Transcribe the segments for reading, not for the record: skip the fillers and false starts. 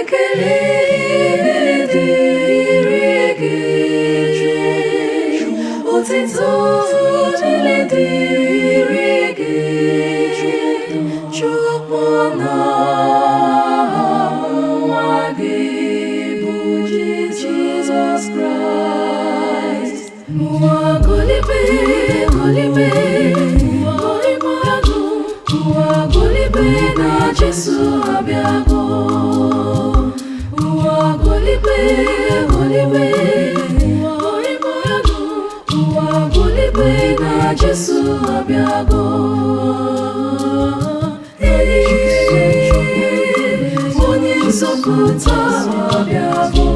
Ekele dịrị gị, Otito niile dịrị gị, Chukwu na nwa gị bụ Jizọs Kraịst. Ụwa golibe, golibe, golibe, ụwa golibe na Jesu abịago. Ụwa golibe, golibe, golibe, ụwa golibe na Jesu abịago. Ee, onye nzọpụta abịago.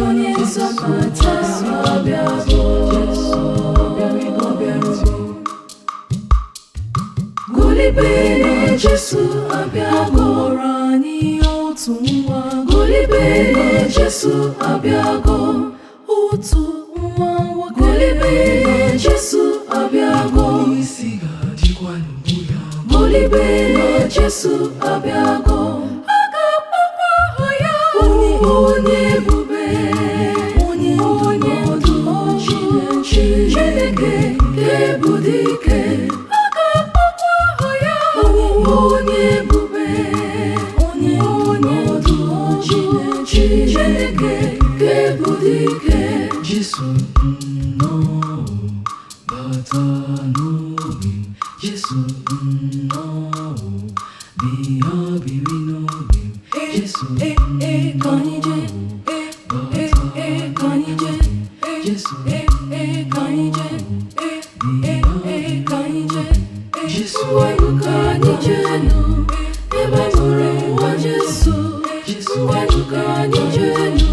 Onye nzọpụta abịago. Golibe na Jesu abịago anyị otu nwa. Golibe na Jesu abịago otu nwa nwoke. Golibe na Jesu abịago. Isi ga-adịkwa n'ubu ya. Golibe na Jesu abịago. A ga-akpọkwa aha ya onye onye ebube, onye onye ndu Chineke nke bụ dike. A ga-akpọkwa aha ya onye onye ebube, onye onye ndu Chineke nke bụ dike. Jesu nnọọ, bata n'obi m. Jesu nnọọ, bịa biri n'obi m. Jesu E e ka anyị jee, e e e ka anyị jee, e Jesu e e ka anyị jee, e e e ka anyị jee, e Jesu ngwanụ ka anyị jeenụ ebe a mụrụ nwa Jesu. Jesu Ngwanụ ka anyị jeenụ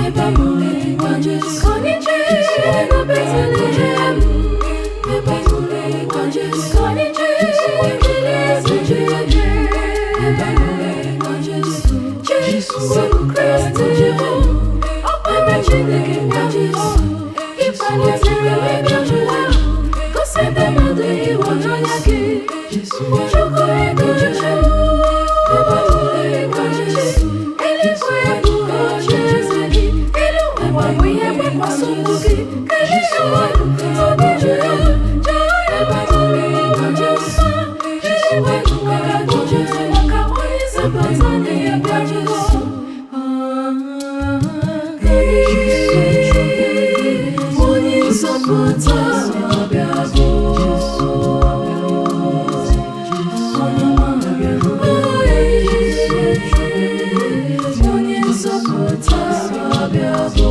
ebe a mụrụ nwa Jesu. Ka anyị jee na Betlehem ebe a mụrụ nwa Jesu. Ka anyị jee kelee eze jee ebe a mụrụ nwa Jesu. Jesu Kristi Ọkpara Chineke nwa Jesu. Ịkpalitere ebe ụwa gosi ndị mmadụ ịhụnanya gị. Jesu Chukwu egojechu ebe a mụrụ nwa Jesu. Eluigwe bụ ocheeze gị, elu ụwa bụ ihe mgbakwasị ụkwụ gị. Kedu mmadụ obi juru jee ebe a mụrụ nwa Jesu. Eluigwe maka Jesu, maka onye nzọpụta na-abịa Jesu. Onye nzọpụta abịago. Onye nzọpụta abịago.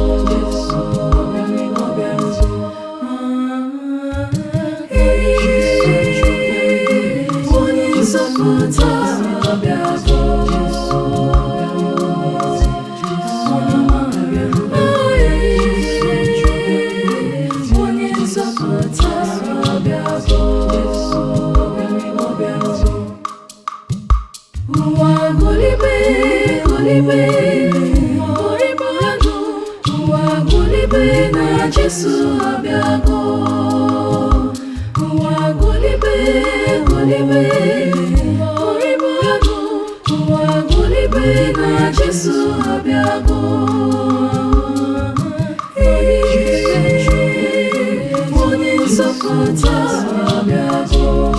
Onye nzọpụta abịago. Onye nzọpụta abịago. Ụwa golibe, golibe, golibe agụ. Ụwa golibe na Jesu abịago. Ụwa golibe, golibe, golibe agụ. Ụwa golibe na Jesu abịago. Ee, onye nzọpụta abịago.